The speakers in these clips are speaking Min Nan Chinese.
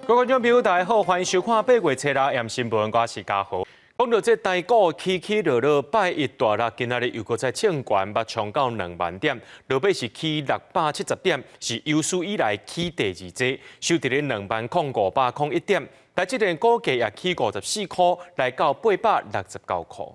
各位觀眾朋友，大家好，歡迎收看8月初六暗新聞，我是嘉豪。講到這台股起起落落，拜一大落，今仔日又閣再衝懸，欲衝到2萬點，落尾是起670點，是有史以來起第二濟，收佇咧20,501點。台積電股價也起54塊，來到869塊。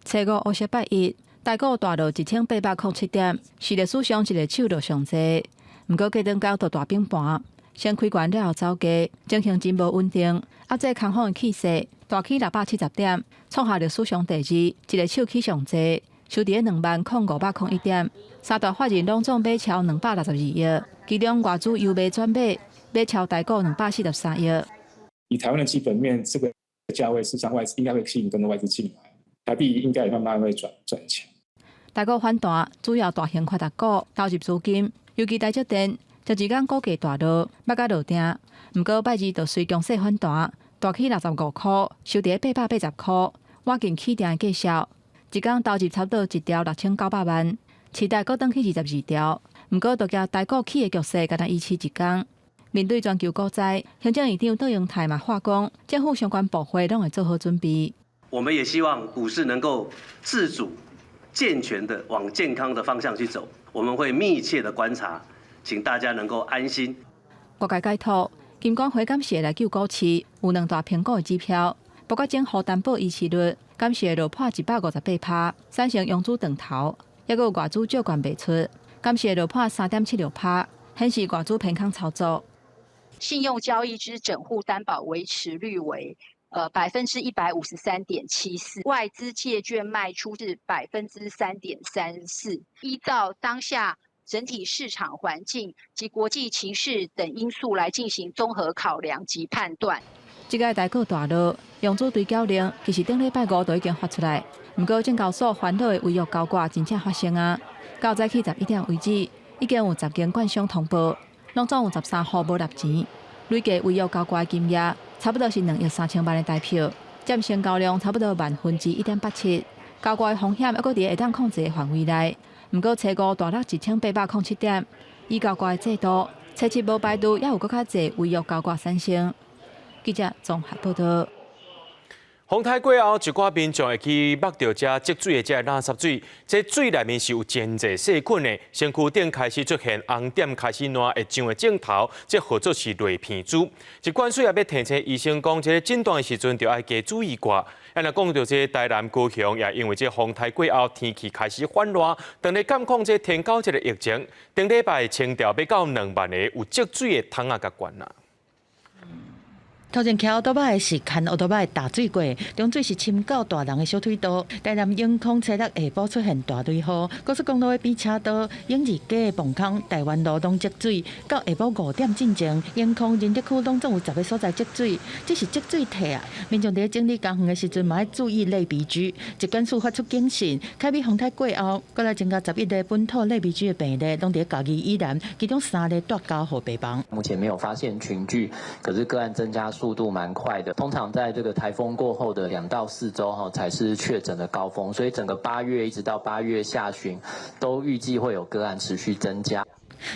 初五烏色拜一，台股大落1807點，是歷史上一个手落上濟。毋過隔兩工就大崩盤，先開懸了後走低，情形真無穩定。壓制空方的氣勢，大起670點，創下歷史上第二，一个手起上濟，收佇咧20,501點。三大法人攏總買超262億，其中外資由賣轉買，買超台股243億。以台灣的基本面，這個價位事實上外資應該會吸引更多外資進來，台幣應該也慢慢會轉強。台股反彈，主要大型發達股投入資金，尤其台積電，前一工股價大落，捌甲落定。毋過拜二就隨強勢反彈，大起65塊，收佇880塊，倚近起定的價數。一工投入差不多1兆6900萬，市值閣轉去22兆。毋過就驚台股起的局勢，敢若維持一工。面對全球股災，行政院長卓榮泰嘛話講，政府相關部會攏會做好準備。我們也希望股市能夠自主、健全的往健康的方向去走，我們會密切的觀察，請大家能夠安心。外界解讀，金管會敢是會來救股市，有兩大評估的指標，包括整戶擔保維持率，敢是會落破158%，產生融資斷頭，抑閣有外資借券賣出，敢是會落破3.76%，顯示外資偏空操作。信用交易之整戶擔保維持率為153.74%，外資借券賣出是3.34%。依照當下整體市場環境及國際情勢等因素來進行綜合考量及判斷。這個台股大落，融資追繳令其實頂禮拜五就已經發出來，毋過證交所煩惱的違約交割真正發生啊！到早起11點為止，已經有10間券商通報，攏總有13戶無納錢，累計違約交割的金額差不多是2億3千萬的台票，佔成交量差不多1.87萬。交割的風險猶閣佇會當控制的範圍內。毋過初五大落1807點，以交割的制度，初七無排除猶有閣較濟違約交割產生。記者綜合報道。風颱過後，一寡民眾會去目著遮積水的遮垃圾水，這水內面是有真濟細菌的，身軀頂開始出現紅點，開始爛會脹的症頭，這號做是類鼻疽。疾管署也欲提醒醫生講，這個診斷的時陣就愛加注意寡。啊，若講著這台南高雄，也因為這風颱過後天氣開始反熱，當咧監控這天狗這个疫情，頂禮拜清掉欲到2萬个有積水的桶仔佮罐仔。頭前騎歐多擺的是牽歐多擺大水過，中水是深到大人的小腿肚。台南永康初六下晡出現大雷雨，高速公路的邊車道、永二街的磅空、台灣路攏積水。到下晡5點進前，永康仁德區攏總有10個所在積水，這是積水體啊！民眾佇整理家園的時陣，嘛愛注意類鼻疽。疾管署發出警訊，凱美風颱過後，閣來增加11例本土類鼻疽的病例，攏佇嘉義以南，其中三例蹛嘉湖病房。目前沒有發現群聚，可是個案增加速度蠻快的，通常在這個颱風過後的2到4週哈，才是確診的高峰，所以整個8月一直到8月下旬，都預計會有個案持續增加。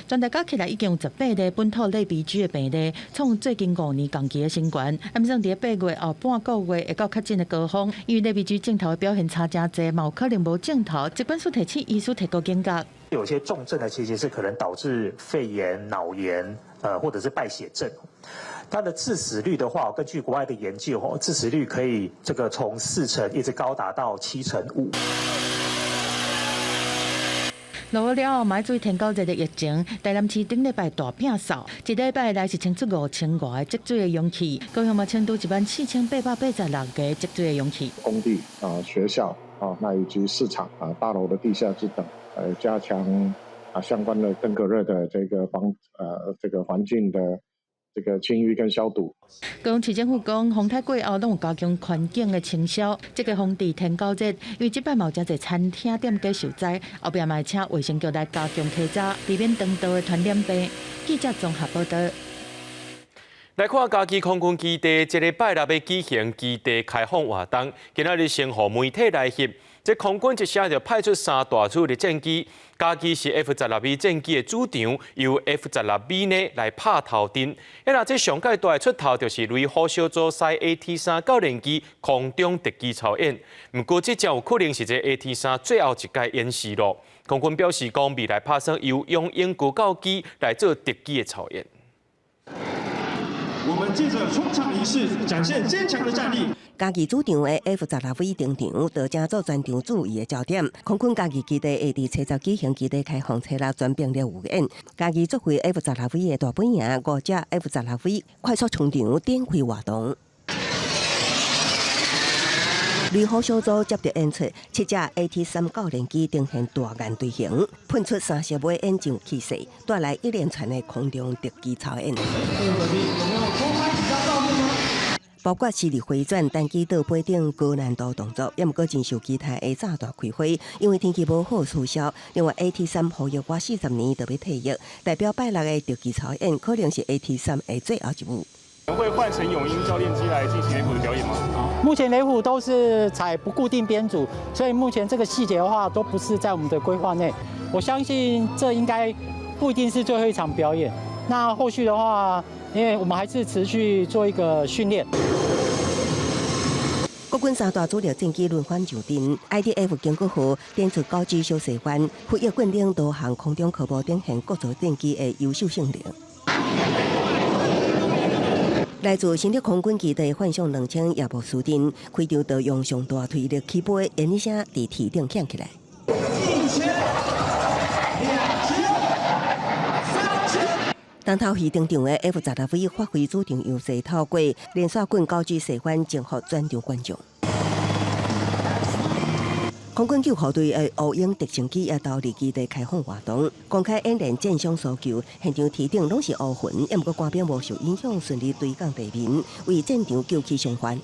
全台加起來已經有18例本土類鼻疽的病例，創最近5年同期的新高。啊，毋算佇8月後半個月會到確診的高峰，因為類鼻疽症頭的表現差誠濟，嘛有可能無症頭。疾管署提醒醫師提高警覺。有些重症呢，其實是可能導致肺炎、腦炎，或者是敗血症。它的致死率的話，根據國外的研究，致死率可以這個從4成一直高達到7.5成。落雨了後，嘛注意天狗熱的疫情。台南市頂禮拜大摒掃，一禮拜內是清出5000外個積水的容器，高雄嘛清除14,886個積水的容器。工地啊、學校啊，那以及市場啊、大樓的地下室等，加強啊相關的登革熱的這個防這個環境的這個清淤跟消毒。高雄市政府講，風颱過後，攏有加強環境的清消，這個防治天狗熱。因為這擺嘛有誠濟餐廳店家受災，後壁嘛會請衛生局來加強篩查，避免腸道的傳染病。記者綜合報道。來看嘉義空軍基地，這禮拜六欲舉行基地開放活動，今仔日先予媒體來翕。這空軍一聲就派出三大主力戰機，家己是 F-16V 戰機的主場，由 F-16V 呢來拍頭陣。啊，若這上蓋大的出頭就是雷虎小組駛 AT-3教練機空中特技操演。毋過這真有可能是這 AT-3最後一屆演習囉。空軍表示講，未來拍算由雄鷹高教機來做敵機的操演。我們借著衝場儀式，展現堅強的戰力。嘉義主場的 F-16V 登場，就成做全場注意的焦點。空軍嘉義基地會佇初十舉行基地開放初六全兵力預演。嘉義作為 F-16V 的大本營，五架 F-16V 快速衝場展開活動。雷虎小組接著演出，七架 AT-3教練機呈現大雁隊形，噴出三色尾煙，真有氣勢，帶來一連串的空中特技操演。包括犀利回轉、單機倒飛等高難度動作，也毋過真受期待的炸彈開花，因為天氣無好取消。另外，AT-3服役滿40年就欲退役，代表拜六的特技操演可能是 AT-3的最後一舞。會換成勇鷹教練機來進行雷虎的表演嗎？目前雷虎都是採不固定編組，所以目前這個細節的話都不是在我們的規劃內。我相信這應該不一定是最後一場表演。那後續的話，因為我們還是持續做一個訓練。國軍三大主力戰機輪番上陣，IDF 經過號展出高級小細帆，飛翼棍等多項空中科目展現國造戰機的優秀性能。來自新竹空軍基地幻象2000業務司令開場就用上大推力起飛，煙雨聲佇天頂響起來。 1000、2000、3000。當頭魚登場的 F-16V 發揮主場優勢，透過連續滾高舉細帆，征服全場觀眾。空軍救護隊的烏鷹直升機也投入基地開放活動，公開演練戰傷搜救，現場天頂攏是烏雲，毋過官兵無受影響，順利墜降地面，為戰場救起傷患。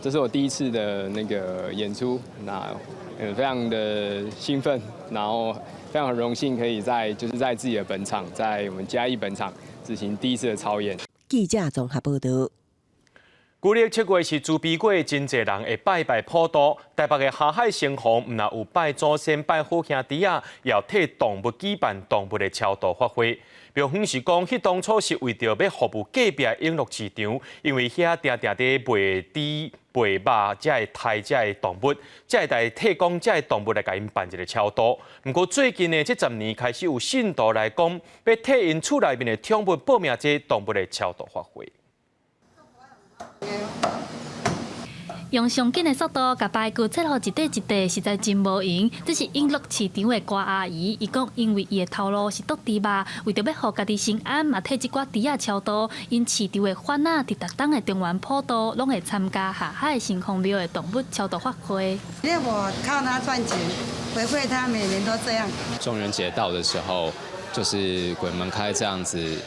這是我第一次的那個演出，那非常的興奮，然後非常榮幸可以在就是在自己的本場，在我們嘉義本場執行第一次的操演。記者綜合報道。舊曆7月是慈悲月，真濟人會拜拜普渡。台北的霞海城隍，毋但有拜祖先、拜好兄弟仔，也有替動物舉辦動物的超度法會。廟方是講，彼當初是為著欲服務隔壁永樂市場，因為遐定定佇賣豬、賣肉，才會刣這个動物，才會來替講這个動物來共𪜶辦一个超度。毋過最近的這10年開始有信徒來講，欲替𪜶厝內面的寵物報名這動物的超度法會。用上緊的速度，共排骨切予一塊一塊，實在真無閒。這是永樂市場的郭阿姨，伊講因為伊的頭路是剁豬肉，為著欲予家己心安，嘛替這寡豬仔超度。𪜶市場的販仔佇逐冬的中元普渡，攏會參加霞海城隍廟的動物超度法會。因為我靠他賺錢，回饋他，每年都這樣。中元節到的時候，就是鬼門開這樣子。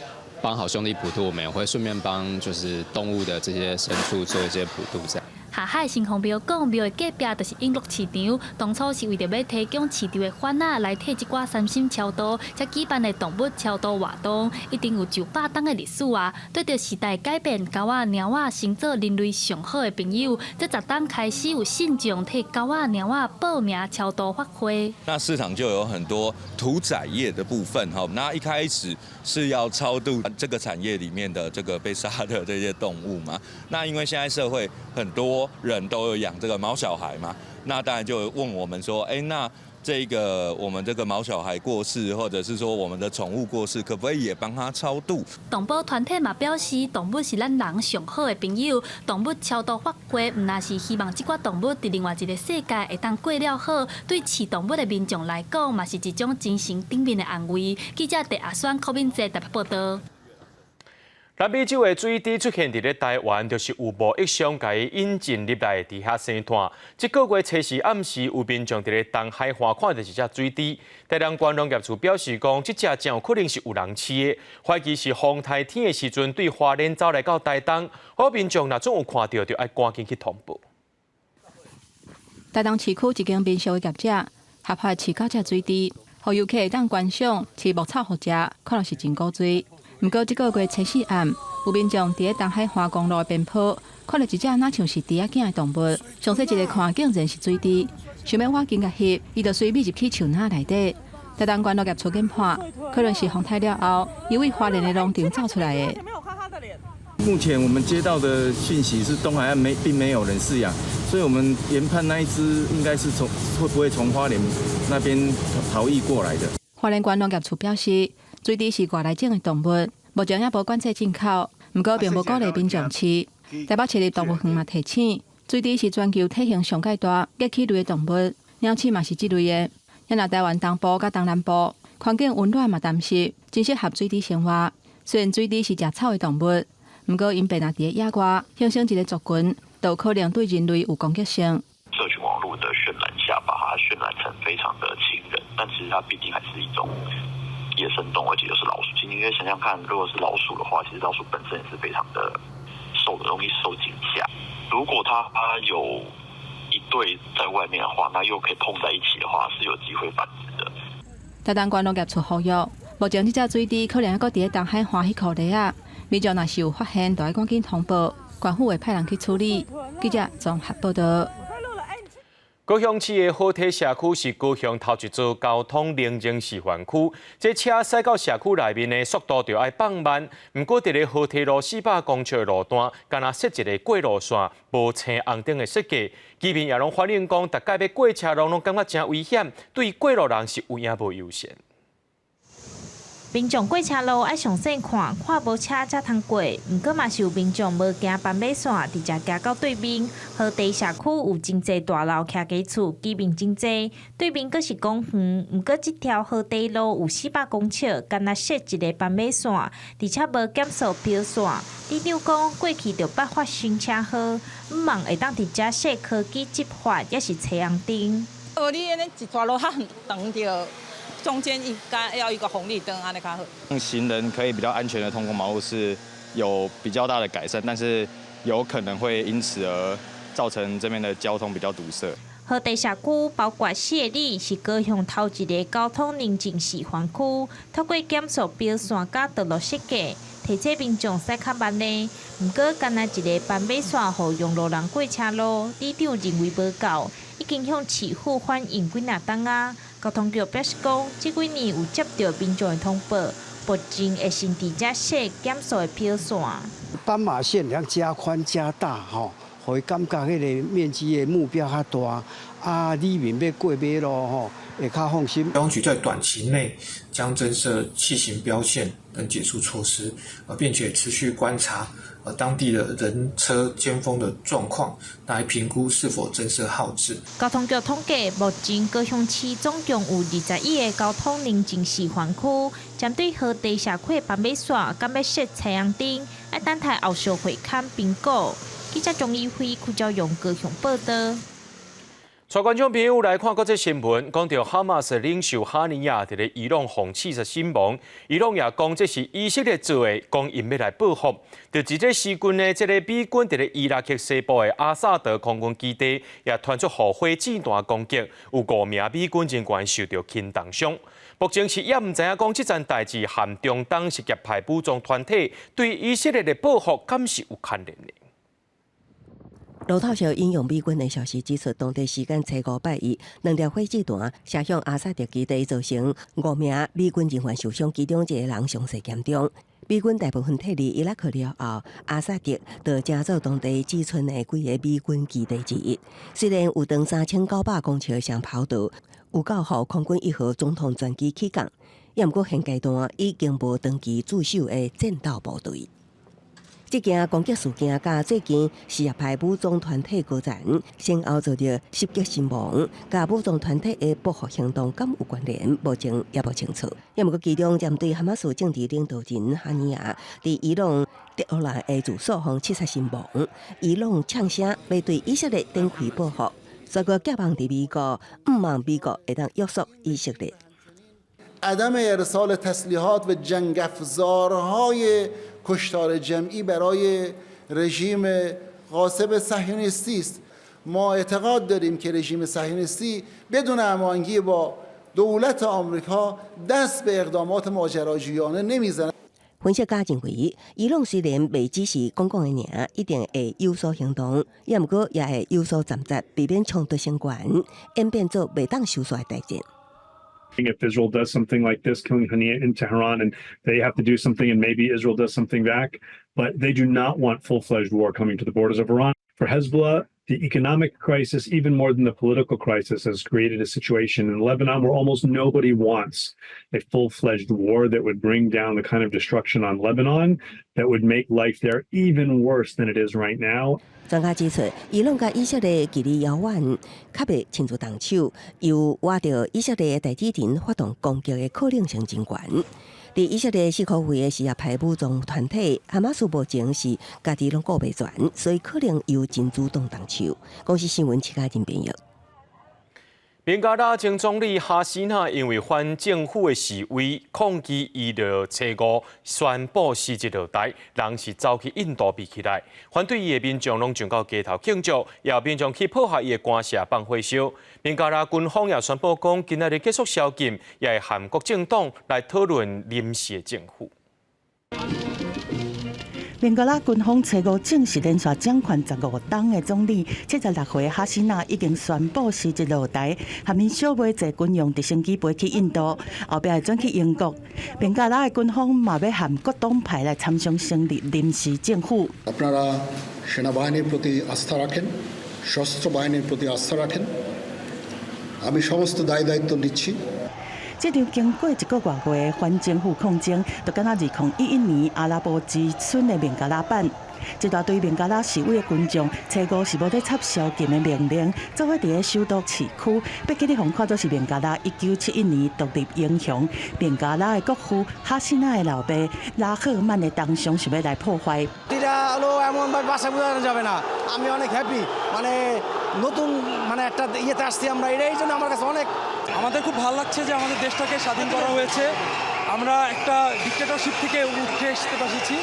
幫好兄弟普渡，我們也會順便幫就是動物的這些牲畜做一些普渡，這樣。霞海城隍廟講，廟的隔壁就是永樂市場，當初是為著欲提供市場的販仔來替這寡三牲超度，才舉辦的動物超度活動，一定有上百冬的歷史啊。對著時代改變，狗仔、貓仔成做人類上好的朋友，這10冬開始有信眾替狗仔、貓仔報名超度法會。那市場就有很多屠宰業的部分，哈，那一開始是要超度這個產業裡面的這個被殺的這些動物嘛。那因為現在社會很多人都有養這個毛小孩嘛，那當然就問我們說，哎，那這個我們這個毛小孩過世，或者是說我們的寵物過世，可不可以也幫他超度？動保團體嘛表示，動物是咱人上好的朋友，動物超度法會，毋但是希望這寡動物佇另外一个世界會當過了好，對飼動物的民眾來講，嘛是一種精神頂面的安慰。記者鄭阿選、柯敏哲台北報道。南美洲的水豬出現佇咧台灣，就是有貿易商共伊引進入來佇遐生湠。這個月初四暗時，有民眾佇咧東海岸看著一隻水豬。台南縣農業處表示講，這隻真有可能是有人飼的，懷疑是風颱天的時陣對花蓮走來到台東。好民眾若總有看著，就愛趕緊去通報。台東市區一間民宿的業者合法飼九隻水豬，予遊客會當觀賞、飼牧草予食，可能是真古錐。毋過，這個月初四暗，有民眾佇咧東海岸公路的邊坡，看著一隻若像是豬仔囝的動物，詳細一个看，竟然是水豬。想欲倚近共翕，伊就隨秘入去樹林內底。台東縣農業處研判，可能是風颱了後，伊對花蓮的農場走出來的。目前我們接到的訊息是東海岸沒並沒有人飼養，所以我們研判那一隻應該是從會不會從花蓮那邊逃逸過來的。花蓮縣農業處表示，水豬是外來種的動物，目前猶無管制進口，毋過並無鼓勵民眾飼。台北市立動物園嘛提醒，水豬是全球體型上蓋大、齧齒類的動物，鳥鼠嘛是這類的。若台灣東部佮東南部環境溫暖嘛乾濕，真適合水豬生活。雖然水豬是食草的動物，毋過𪜶便若佇咧野外形成一個族群，就有可能對人類有攻擊性。社群網路的渲染下，把它渲染成非常的親人，但其實它畢竟還是一種野生動物，而且又是老鼠。你可以想想看，如果是老鼠的話，其實老鼠本身也是非常的受容易受驚嚇。如果它有一對在外面的話，那又可以碰在一起的話，是有機會繁殖的。台東縣農業處呼籲，目前這隻水豬可能猶閣佇咧東海岸彼箍犁仔，民眾若是有發現，就愛趕緊通報，縣府會派人去處理。記者綜合報道。高雄市的河堤社區是高雄頭一座交通寧靜示範區，這車駛到社區內面的速度就愛放慢。毋過，佇咧河堤路400公尺的路段，敢若設一个過路線，無青紅燈的設計，居民也攏反映講，逐擺欲過車路攏感覺誠危險，對過路人是有影無友善。民眾過車路愛詳細看，看無車才通過。毋過嘛是有民眾無行斑馬線，直接行到對面。河堤社區有真濟大樓徛家厝，居民真濟。對面閣是公園，毋過這條河堤路有400公尺，干焦設一个斑馬線，而且無減速標線。里長講過去就捌發生車禍，向望會當佇遮設科技執法，抑是青紅燈。哦，你按呢一逝路較長著。中間應該要一個紅綠燈，按呢較好。行人可以比較安全的通過馬路是有比較大的改善，但是有可能會因此而造成這邊的交通比較堵塞。河堤社區包括四个里，是高雄頭一个交通寧靜示範區，透過減速標線佮道路設計，提醒民眾駛較慢呢。毋過，干焦一个斑馬線予用路人過車路，里長認為無夠，已經向市府反映幾若冬仔。交通局表示講，這幾年有接著民眾的通報，目前會先佇遮設減速的標線。斑馬線會加寬加大吼，予伊感覺彼个面積的目標較大，啊，里面欲過馬路吼會較放心。交通局在短期內將增設騎行標線等減速措施，並且持續觀察當地的人車尖峰的狀況，來評估是否增設號誌。交通局統計，目前高雄市總共有21個交通寧靜示範區，針對河堤社區的斑馬線，敢欲設青紅燈，愛等待後續會勘評估。記者鍾一輝、邱昭勇高雄報道。帶觀眾朋友來看國際新聞，講著哈馬斯領袖哈尼亞佇咧伊朗予刺殺身亡，伊朗也講這是以色列做的，講𪜶欲來報復。佇這個時陣呢，這個美軍佇咧伊拉克西部的阿薩德空軍基地也傳出火箭彈攻擊，有五名美軍人員受著輕重傷。目前是猶毋知影講這樁代誌和中東什葉派武裝團體對以色列的報復，敢是有牽連的？路透社引用美軍的消息指出，當地時間初五拜一，兩粒火箭彈射向阿薩德基地，造成五名美軍人員受傷，其中一个人傷勢嚴重。美軍大部分撤離伊拉克了後，阿薩德就成做當地僅存的幾个美軍基地之一。雖然有長3900公尺的雙跑道，有夠予空軍一號總統專機起降，猶毋過現階段已經無長期駐守的戰鬥部隊。這件攻擊事件佮最近什葉派武裝團體高層先後遭著襲擊身亡，佮武裝團體的報復行動敢有關聯？目前猶無清楚。猶毋過其中針對哈馬斯政治領導人哈尼亞佇伊朗德黑蘭的住所予刺殺身亡，伊朗嗆聲欲對以色列展開報復，所以寄望佇美國，向望美國會當約束以色列。 عدم ارسال تسلیحات و جنگ افزارهای کشتار جمعی برای رژیم غاصب صهیونیستی است. ما اعتقاد داریم که رژیم صهیونیستی بدون هماهنگی با دولت آمریکا دست به اقدامات ماجراجویانه نمیزند. 分析家認為，伊朗雖然袂只是講講的爾，一定會有所行動，也毋過也會有所選擇，避免衝突升懸，演變做袂當收煞的大戰。 If Israel does something like this, killing Haniyeh in Tehran, and they have to do something, and maybe Israel does something back, but they do not want full-fledged war coming to the borders of Iran. For Hezbollah, the economic crisis, even more than the political crisis, has created a situation in Lebanon where almost nobody wants a full-fledged war that would bring down the kind of destruction on Lebanon that would make life there even worse than it is right now. 專家指出，伊朗佮以色列距離遙遠，較袂親自動手，又倚著以色列的大地震發動攻擊的可能性真懸。佇以色列四箍圍的什葉派武裝團體哈馬斯目前是家己攏顧袂全，所以可能由真主黨動手。公視新聞徐嘉仁編譯。孟加拉前總理哈西娜因為反政府的示威抗議，伊就初五宣布辭職落台，人是走去印度避起來。反對伊的民眾攏上到街頭慶祝，也有民眾去破壞伊的官舍放火燒。孟加拉軍方也宣布講，今仔日結束宵禁，也會和各政黨來討論臨時的政府。孟加拉軍方初五正式連續掌權15冬的總理76歲哈西娜已經宣布辭職落台，和𪜶小妹坐軍用直升機飛去印度，後壁會轉去英國。孟加拉的軍方嘛欲和各黨派來參商成立臨時政府。 আপনারা সেনাবাহিনীর প্রতি আস্থা রাখেন, সশস্ত্র বাহিনীর প্রতি আস্থা রাখেন। আমি সমস্ত দায় দায়িত্ব নিচ্ছি। 這場經過一個外月的反政府抗爭，就敢若2011年阿拉伯之春的孟加拉版。一大堆孟加拉示威的群眾，初五是無咧插宵禁的命令，做伙佇咧首都市區，欲去咧予看做是孟加拉1971年獨立英雄孟加拉的國父哈西娜的老爸拉赫曼的銅像，想欲來破壞。 এটা হলো এমনভাবে ভাষায় বোঝানো যাবে না। আমি অনেক হ্যাপি, মানে নতুন মানে একটা ইয়েতে আসছি আমরা, এটাই জন্য আমার কাছে অনেক আমাদের খুব ভালো লাগছে যে আমাদের দেশটাকে স্বাধীন করা হয়েছে। আমরা একটা ডিক্টেটরশিপ থেকে উঠে আসতে পারছি।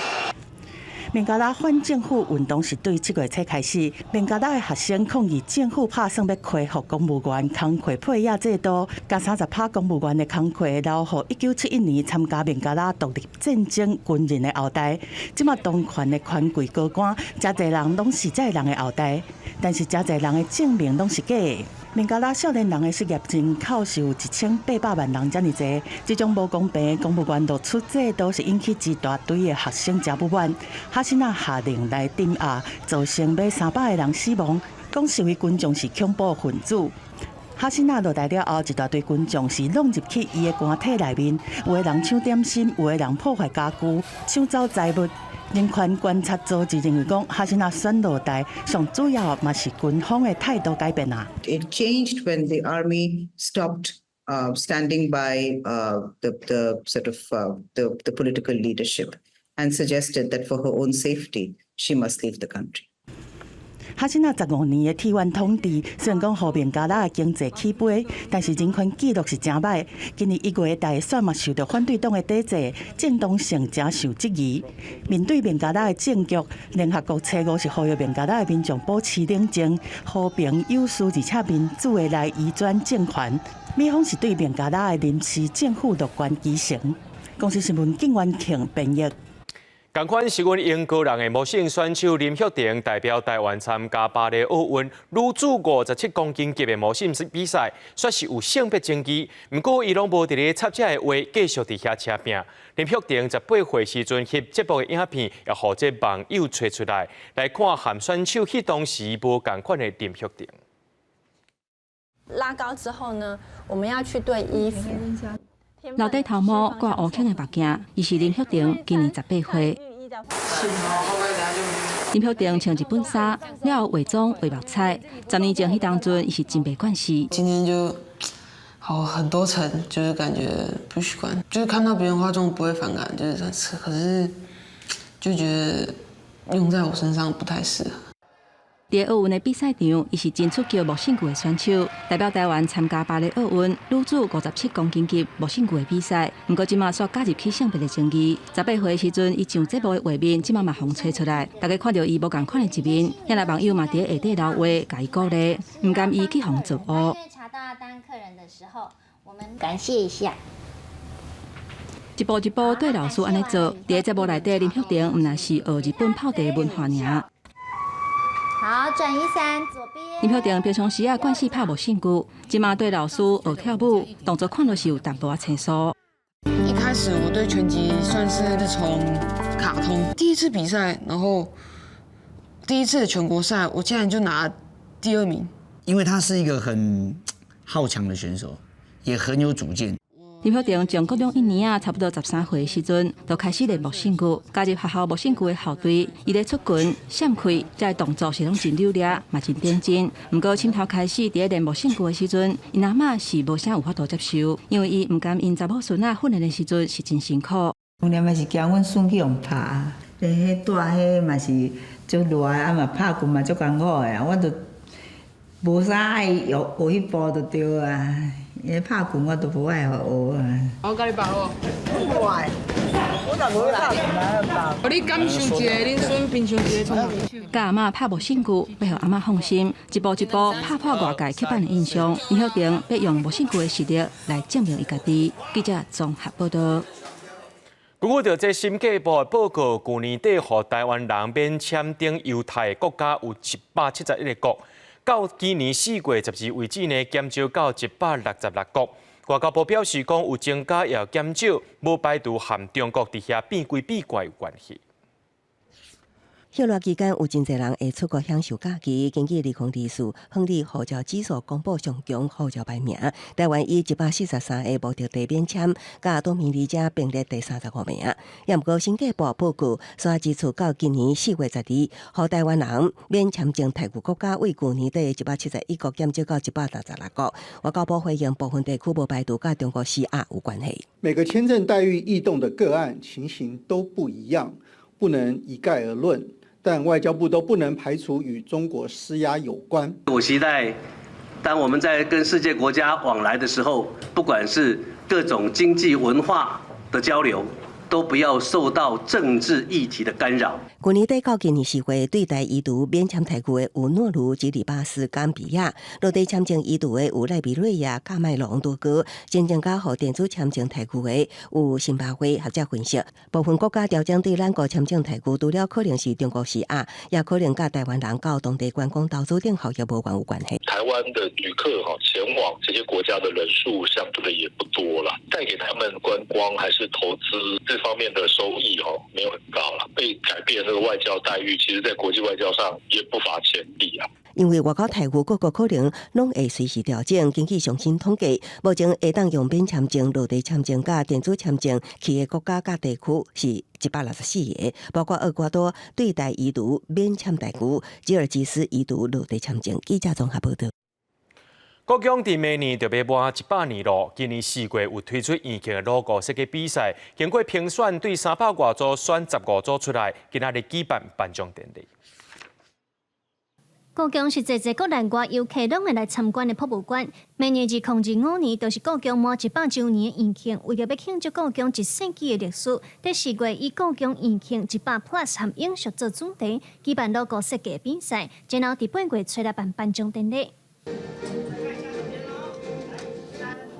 孟加拉反政府運動是對7月初開始，孟加拉的學生抗議政府拍算欲恢復公務員工課配額制度，共30%公務員的工課留予1971年參加孟加拉獨立戰爭軍人的後代。這馬當權的權貴高官，誠濟人攏是這个人的後代，但是誠濟人的證明攏是假的。孟加拉少年人的失業人口是有1800萬人遮爾濟，這種無公平的公務員錄取制度是引起一大堆的學生誠不滿。哈西娜下令來鎮壓，造成欲300個人死亡，講示威群眾是恐怖分子。哈西娜落台了後，一大堆群眾是攏入去伊的官邸內面，有的人搶點心，有的人破壞家具，搶走財物。人權觀察組織認為講，哈西娜選落台，上主要嘛是軍方的態度改變啊。 It changed when the army stopped standing by the sort of the political leadership and suggested that for her own safety, she must leave the country. 哈西娜15年的替換統治，雖然講予孟加拉的經濟起飛，但是人權紀錄是誠䆀。今年1月大選嘛受到反對黨的抵制，正當性誠受質疑。面對孟加拉的政局，聯合國初五是呼籲孟加拉的民眾保持冷靜、和平有序而且民主的來移轉政權。美方是對孟加拉的臨時政府樂觀其成。公視新聞景元慶編譯。仝款是阮英國人的魔性選手林旭霆代表台灣參加巴黎奧運女子57公斤級的魔性比賽，煞是有性別爭議。毋過伊攏無佇咧插這个話，繼續佇遐車拼。林旭霆18歲時陣翕節目的影片，也予這網友揣出來，來看和選手彼當時無仝款的林旭霆。拉高之後呢，我們要去對衣服。留短頭毛、掛烏框的目鏡，伊是林旭霆，今年18歲。林旭霆穿日本衫，了後化妝畫目彩。10年前彼當陣，伊是真袂慣勢。今天就好很多層，就是感覺不習慣，就是看到別人化妝不會反感，就是可是就覺得用在我身上不太適合。佇奧運的比賽場，伊是真出格摸性具的選手，代表台灣參加巴黎奧運女子57公斤級摸性具的比賽。毋過這馬煞加入起性別的爭議。18歲時陣，伊上節目的畫面，這馬嘛予揣出來，大家看著伊無仝款的一面，遐來網友嘛佇下底留話，共伊鼓勵，毋甘伊去予做烏。查到當客人的時候，我們感謝一下。一步一步綴老師按呢做，佇節目內底林旭婷毋但是學日本泡茶文化爾。好，轉一三，左邊。林旭婷平常時啊慣勢拍無身軀，這馬綴老師學跳舞，動作看落是有淡薄仔生疏。一開始我對拳擊算是從卡通第一次比賽，然後第一次全國賽，我竟然就拿第二名。因為他是一個很好強的選手，也很有主見。林旭婷從國中一年啊，差不多13歲的時陣，就開始練木身軀，加入學校木身軀的校隊。伊咧出拳、閃開，這个動作是攏真流利，嘛真認真。毋過，從頭開始佇咧練木身軀的時陣，𪜶阿嬤是無啥有法度接受，因為伊毋甘𪜶查某孫仔訓練的時陣是真辛苦。當年嘛是驚阮孫去予拍，咧彼帶彼嘛是足熱，啊嘛拍拳嘛足艱苦的，我就無啥愛學學彼步就對啊。伊拍拳我都無愛予學啊。我共你拍好。無愛，我若無拍拳來拍。你感受一下恁孫平常時創。佮阿嬤拍木身軀，欲予阿嬤放心，一步一步拍破外界刻板的印象。林旭婷欲用木身軀的實力來證明伊家己。記者綜合報道。根據著這審計部的報告，舊年底予台灣人免簽證優待的國家有171個國，到今年4月12為止呢，減少到166國。外交部表示講，有增加也有減少，無排除和中國佇遐變規變怪有關係。歇熱期間有真濟人會出國享受假期。根據2024亨利護照指數公布上強護照排名，台灣以143個目的地免簽，佮多米尼加並列第35名。也毋過審計部報告所指出，到今年4月12，予台灣人免簽證待遇國家為舊年底171國減少到166國。外交部回應部分地區無排除佮中國施壓有關係。每個簽證待遇異動的個案情形都不一樣，不能一概而論。但外交部都不能排除與中國施壓有關。我期待，當我們在跟世界國家往來的時候，不管是各種經濟文化的交流，都不要受到政治議題的干擾。舊年底到今年4月，對台移除免簽待遇的有諾魯、吉里巴斯、岡比亞；落地簽證移除的有賴比瑞亞、喀麥隆多哥。真正較予電子簽證待遇的有辛巴威。學者分析，部分國家調整對咱國簽證待遇，除了可能是中國施壓，也可能佮台灣人到當地觀光投資等效益無關有關係。台灣的旅客哈前往這些國家的人數相對也不多了，帶給他們觀光還是投資這方面的收益哦，沒有很高了。被改變這個外交待遇，其實在國際外交上也不乏潛力啊。因為外交待遇各國可能攏會隨時調整。根據上新統計，目前會當用免簽證、落地簽證佮電子簽證去的國家佮地區是164個，包括厄瓜多對台移除免簽待遇，吉爾吉斯移除落地簽證。記者綜合報道。故宮佇明年就欲滿100年咯。今年4月有推出院慶的 logo 設計比賽，經過評選，對三百外組選15組出來，今仔日舉辦頒獎典禮。故宮是濟濟國內外遊客攏會來參觀的博物館。明年2025年，就是故宮滿100週年的院慶。為著欲慶祝故宮一世紀的歷史，佇4月以故宮院慶100 Plus 和永續做主題，舉辦 logo 設計比賽，然後佇8月初來辦頒獎典禮。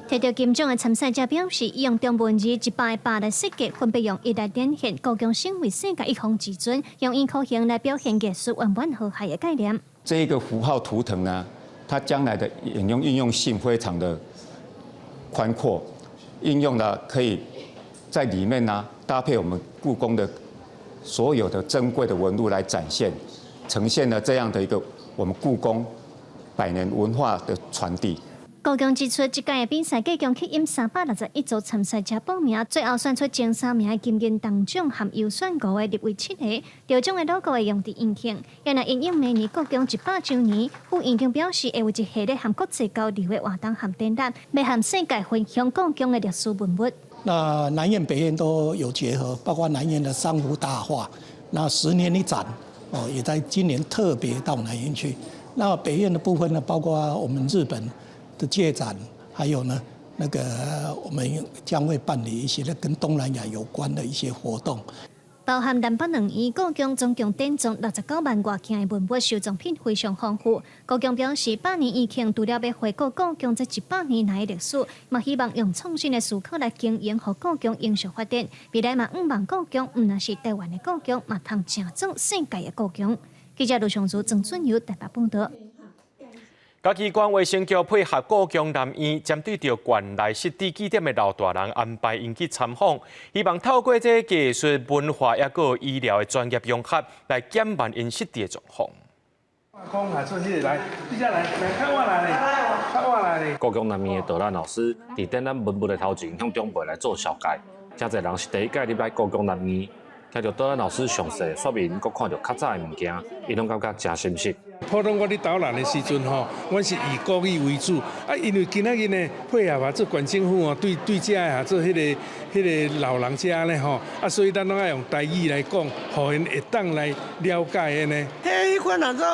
摕著金獎的參賽者表示，伊用中文字一百个百來設計，分別用一來展現故宮成為世界一方之尊，用銀河形來表現藝術圓滿和諧的概念。這個符號圖騰呢，它將來的應用應用性非常的寬闊，應用呢可以在裡面呢搭配我們故宮的所有的珍貴的文物來展現，呈現了這樣的一個我們故宮百年文化的傳遞。故宮指出，這屆的比賽共吸引361組參賽者報名，最後選出前三名的金銀銅獎和優選五个入圍七個，得獎的 logo 會用佇院慶。也若因應明年故宮100週年，副院長表示會有一系列和國際交流的活動和展覽，欲和世界分享故宮的歷史文物。那南院北院都有結合，包括南院的三幅大畫，那十年一展哦，也在今年特別到南院去。那北院的部分呢，包括我們日本的借展，還有呢，那個我們將會辦理一些跟東南亞有關的一些活動。包含南北兩院故宮總共典藏69萬外件的文物收藏品，非常豐富。故宮表示，百年餘慶除了欲回顧故宮這100年來的歷史，嘛希望用創新的思考來經營，予故宮永續發展。未來嘛向望故宮，毋但是台灣的故宮，嘛通成做世界的故宮。記者盧尚如、曾俊友台北報道。嘉義縣衛生局配合故宮南院，針對著縣內失智據點的老大人安排𪜶去參訪，希望透過這藝術、文化抑閣醫療的專業融合，來減慢𪜶失智的狀況。講啊，做這個來，你這來來較晚來咧，較晚來咧。故宮南院的導覽老師佇展覽文物的頭前向長輩來做紹介，誠濟人是第一擺入來故宮南院，聽著導覽老師詳細說明，閣看著較早的物件，𪜶攏感覺誠深實。普通我咧導覽的時陣吼，阮是以國語為主，啊，因為今仔日呢配合啊，做縣政府哦，對對遮啊做彼個老人家咧吼，啊，所以咱攏愛用台語來講，予𪜶會當來了解的呢。彼款啊做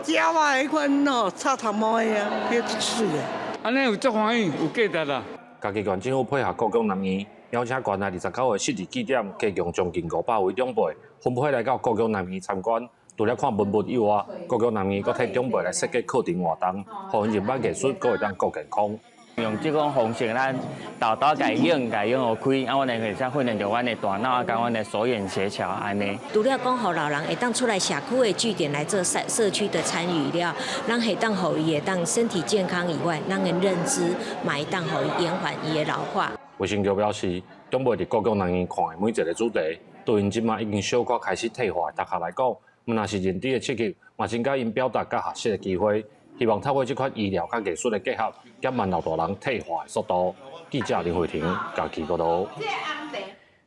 鳥仔，彼款哦，插頭毛的啊，彼足媠的。按呢有足歡喜，有價值啦。嘉義縣政府配合故宮南院，邀請縣內29個失智據點，加共將近500位長輩，分批來到故宮南院參觀。除了看文物以外，故宮南院閣替長輩來設計課程活動，予𪜶認捌藝術，閣會當顧健康。用這種方式，咱沓沓共用，共用予開，啊，阮會會使訓練著阮的大腦啊，佮阮的手眼協調按呢。除了講予老人會當出來社區的據點來做社社區的參與了，咱會當予伊會當身體健康以外，咱的認知嘛會當予伊延緩伊的老化。衛生局表示，長輩佇故宮南院看的每一個主題，對𪜶這馬已經小可開始退化的同學來講，毋但是認知的刺激，嘛增加𪜶表達佮學習的機會。希望透過這款醫療佮藝術的結合，減慢老大人退化的速度。記者林慧婷，嘉義報導。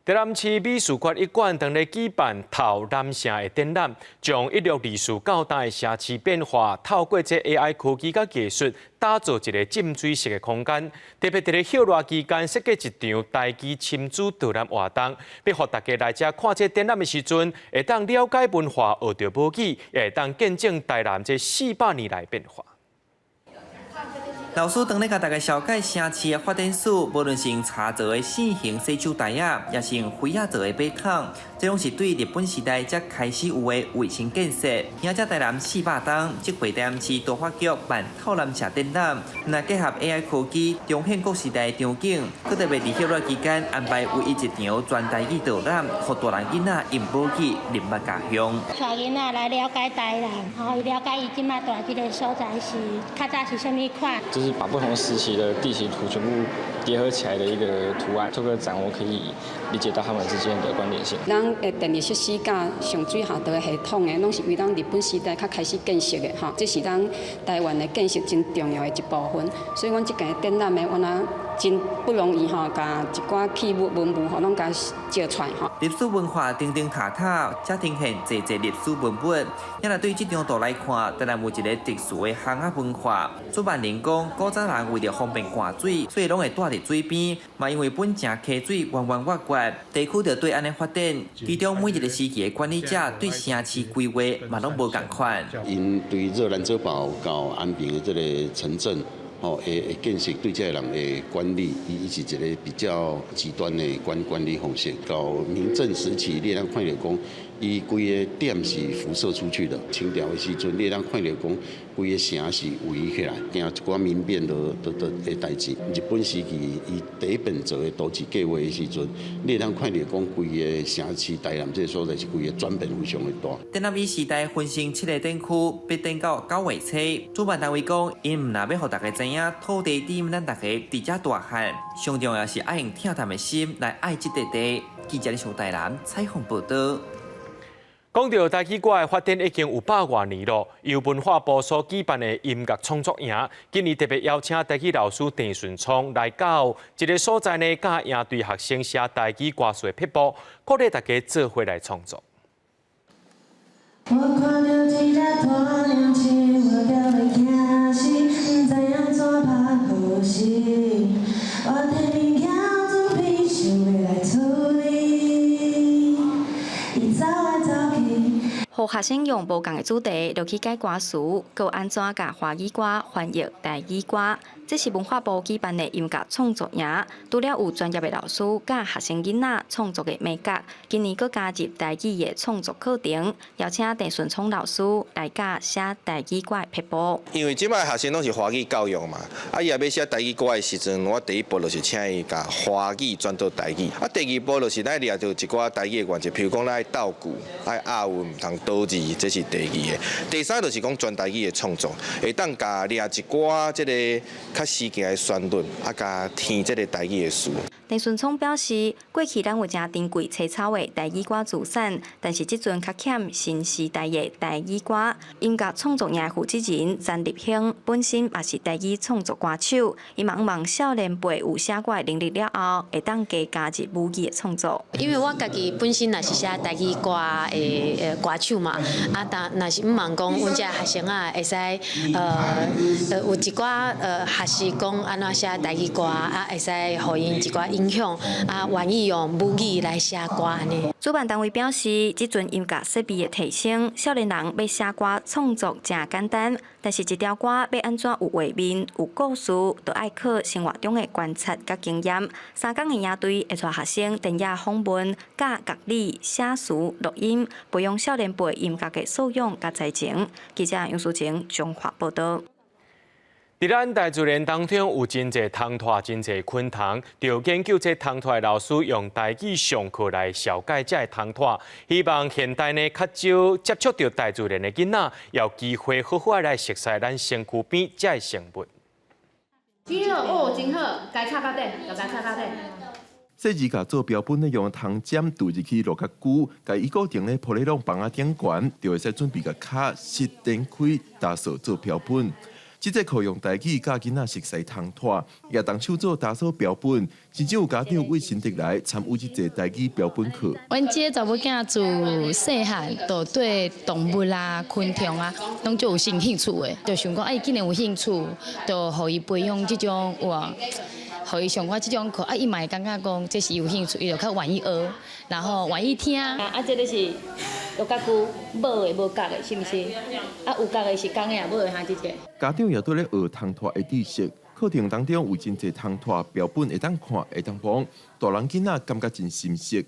台南市美術館一館當咧舉辦透南城的展覽，將1624到今的城市變化，透過這 AI 科技佮技術，打造一個浸水式的空間。特別佇咧歇熱期間，設計一場台語親子導覽活動，欲予大家來遮看這展覽的時陣，會當了解文化，學著母語，也會當見證台南這400年來變化。老師當咧共大家紹介城市的發展史，無論是用柴做的扇形洗手台仔，抑是用蜚仔做的馬桶，這攏是對日本時代才開始有的衛生建設。而且台南400冬，這回台南市都發局辦透南城展覽，若結合 AI 科技，重現各時代的場景，閣特別佇歇熱期間安排唯一一場全台語導覽，予大人囡仔用母語認捌家鄉。帶囡仔來了解台南，予伊了解伊這馬蹛這个所在是較早是啥物款。就是把不同時期的地形圖全部疊合起來的一個圖案，透過展我可以理解到他們之間的關聯性。咱的電力設施佮上水下道的系統的，攏是為咱日本時代較開始建設的吼，這是咱台灣的建設真重要的一部分。所以，阮這間展覽的，阮啊真不容易吼，共一寡器物文物吼，攏共借出來吼。歷史文化釘釘塔塔，才呈現濟濟歷史文物。也若對這張圖來看，台南有一個特殊的巷仔文化。主辦人講，古早人為著方便灌水，所以攏會蹛佇水邊。嘛因為本城溪水彎彎彎彎，地區就對按呢發展。其中每一個時期的管理者對城市規劃嘛攏無仝款。𪜶對熱蘭遮堡到安平的這个城鎮，吼，會建設對這个人的管理，伊是一个比較極端的管理方式。到明鄭時期，你會當看著講，伊規个點是輻射出去的。清朝的時陣，你會當看著講，規个城是圍起來，驚一寡民變的的的的代誌。日本時期，伊第一本做的都市計劃的時陣，你會當看著講，規个城市台南這个所在是規个轉變非常的大。展覽以時代分成七个展區，欲展到9月初。主辦單位講，𪜶毋但欲予大家知影土地佇咱大家佇遮大漢，上重要是愛用疼痛的心來愛這塊地。記者李上台南採訪報導。講到台語歌的發展已經有百外年咯，由文化部所舉辦的音樂創作營，今年特別邀請台語老師鄭順聰來到這个所在呢，教營隊學生寫台語歌詞的撇步，鼓勵大家做伙來創作。我看著一隻鸵鳥，我著欲驚死，毋知按怎拍好勢。我提物件準備，想欲來處理，伊走來走去。予學生用無仝的主題落去改歌詞，閣有按怎共華語歌翻譯台語歌。這是文化部舉辦的音樂創作營，除了有專業的老師教學生囡仔創作的美學，今年閣加入台語的創作課程，邀請鄭順聰老師來教寫台語歌的撇步。因為這擺學生攏是華語教育嘛，啊，伊若欲寫台語歌的時陣，我第一步就是請伊共華語轉做台語，啊，第二步就是咱掠著一寡台語的原則，譬如講咱愛鬥句、愛押韻，毋通倒字，這是第二个。第三就是講全台語的創作，會當共掠一寡這個較時行的旋律，啊，共填這個台語的詞。鄭順聰表示，過去咱有誠珍貴青草的台語歌資產，但是這陣較欠新時代的台語歌。音樂創作營的負責人詹立興本身嘛是台語創作歌手，伊嘛向望少年輩有寫歌的能力了後，會當加加入母語的創作。因為我家己本身也是寫台語歌的歌手嘛，啊，但若是向望講，阮遮學生仔會使有一寡學習講按怎寫台語歌，啊，會使予𪜶一寡影響，啊，願意用母語來寫歌按呢。主辦單位表示，這陣音樂設備的提升，少年人欲寫歌創作誠簡單，但是一條歌欲按怎有畫面、有故事，就愛靠生活中的觀察佮經驗。3工的營隊會帶學生田野訪問、教樂理、寫詞、錄音，培養少年輩音樂的素養佮才情。記者楊淑晴綜合報導。佇咱大自然當中有真濟蟲豸、真濟昆蟲，著研究這蟲豸的老師用台語上課來紹介這个蟲豸，希望現代呢較少接觸著大自然的囡仔，有機會好好來熟悉咱身軀邊這个生物。真好哦，真好，共插到底，共插到底。細膩共做標本咧，用銅針鑄入去鹿角龜，共伊固定咧玻璃籠枋仔頂懸，就會使準備共跤膝展開，打掃做標本。這節課用台語教囡仔熟悉蟲豸，也動手做打掃標本。真少有家長為新竹來參與這節台語標本課。阮這个查某囝自細漢就對動物啊、昆蟲啊，攏足有興趣的，就想講，哎，既然有興趣，就予伊培養這種哇，予伊上寡這種課，啊，伊嘛會感覺講這是有興趣，伊就較願意學，然後願意聽。啊，這個是鹿角龜，母的無角的，是毋是？啊，有角的是公的抑母的哈，這個。家長也對咧學蟲豸的知識，課程當中有真濟蟲豸標本會當看，會當摸，大人囡仔感覺真新鮮。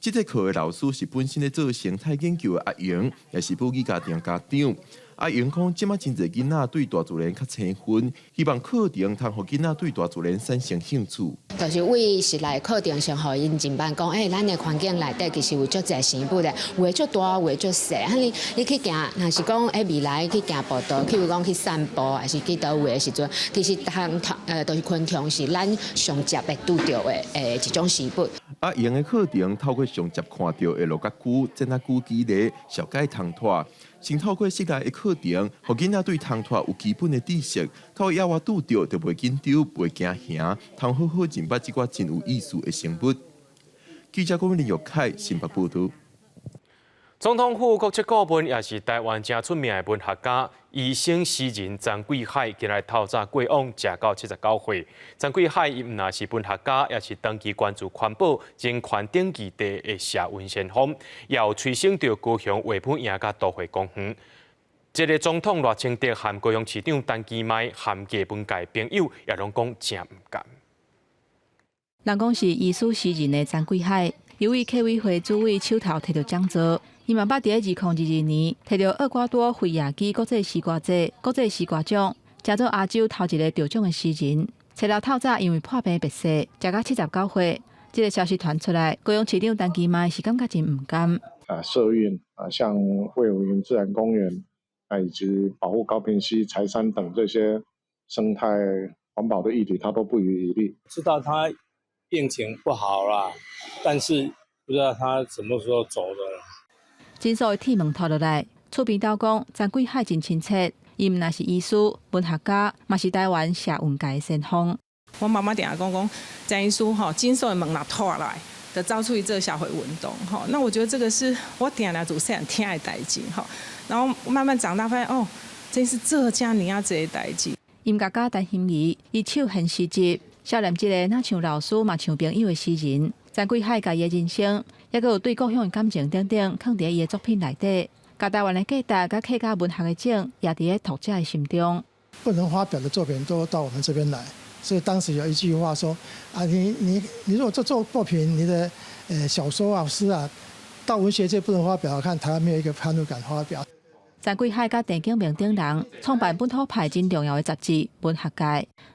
這節課的老師是本身咧做生態研究的阿榮，也是母語家庭家長。阿榮講，這馬真濟囡仔對大自然較親近，希望課程通予囡仔對大自然產生興趣。就是對室內課程上，予𪜶認捌講，欸，咱的環境內底其實有足濟生物的，有的足大，有的足細。啊，你去行，若是講欸未來去行步道，譬如講去散步，還是去佗位的時陣，其實蟲就是昆蟲是咱上捷會拄著的一種生物。阿榮的課程透過上捷看著的鹿角龜、展仔龜機理，紹介蟲豸。先透過室內的課程，予囡仔對蟲豸有基本的知識，到野外拄著就袂緊張、袂驚嚇，通好好認捌這寡真有意思的生物。記者郭林玉凱新北報導。總統府國策顧問，也是台灣誠出名的文學家、醫生、詩人曾貴海，今日透早過往，食到79歲。曾貴海伊毋但是文學家，也是長期關注環保、人權等議題的社運先鋒，也有催生著高雄畫本營佮都會公園。這个總統賴清德和高雄市長陳其邁和藝文界朋友也攏講誠毋甘。人講是醫師詩人的曾貴海，由於客委會主委手頭提著講座。伊嘛捌佇2022年提著厄瓜多菲亞基國際詩歌節國際詩歌獎，成做亞洲頭一个得獎的詩人。初六透早因為破病辭世，食到79歲。這个消息傳出來，高雄市長陳其邁是感覺真毋甘。啊，社運啊，像衛武營自然公園啊，以及保護高屏溪、柴山等這些生態環保的議題，他都不遺餘力。知道他病情不好啦，但是不知道他什麼時候走的。診所的鐵門拖落來，厝邊兜講曾貴海真親切，伊毋但是醫師、文學家，嘛是台灣社運界的先鋒。我媽媽定定講講，曾醫師吼，診所的門若拖來，就走出去做社會運動吼。那我覺得這個是我定定自細漢聽的代誌吼。然後慢慢長大發現，哦，這是做遮爾仔濟的代誌。音樂家陳欣怡，伊手獻詩集，少年這个若像老師嘛像朋友的詩人，曾貴海共伊的人生，抑閣有對故鄉的感情等等，囥佇伊的作品內底。共台灣的價值佮客家文學的種，也佇咧讀者的心中。不能發表的作品都到我們這邊來，所以當時有一句話說：啊，你如果做作品，你的小說啊、詩啊，到文學界不能發表，看台灣沒有一個刊物敢發表。陳貴海佮鄭景明等人創辦本土派真重要的雜誌《文學界》，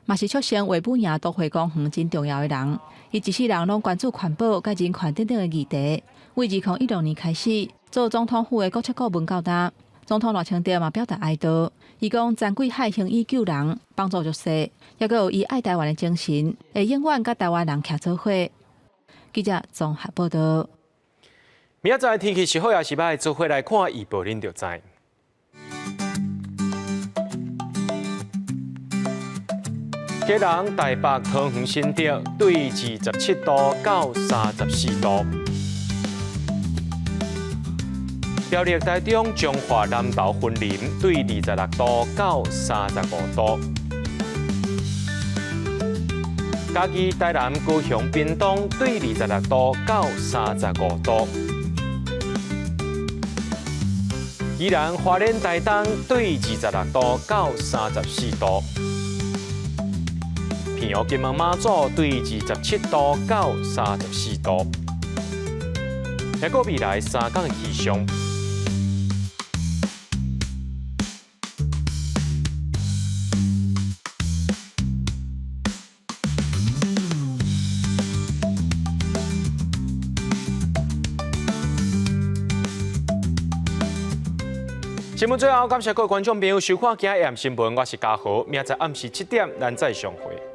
嘛是促成衛武營都會公園真重要的人。伊一世人攏關注環保佮人權等等的議題。為2016年開始做總統府的國策顧問到今，總統賴清德嘛表達哀悼。伊講陳貴海行醫救人，幫助弱勢，抑閣有伊愛台灣的精神，會永遠佮台灣人徛做伙。記者綜合報道。明仔載天氣是好抑是䆀，做伙來看預報，恁就知。基隆、台北、桃園、新竹對27度到34度。苗栗、台中、彰化、南投、雲林對26度到35度。嘉義、台南、高雄、屏東對26度到35度。宜蘭、花蓮、台東對26度到34度。澎湖、金門、馬祖對27度到34度。抑閣未來3工的氣象。新聞最後，感謝各位觀眾朋友收看今日新聞，我是嘉豪，明仔載暗時7點，咱再相會。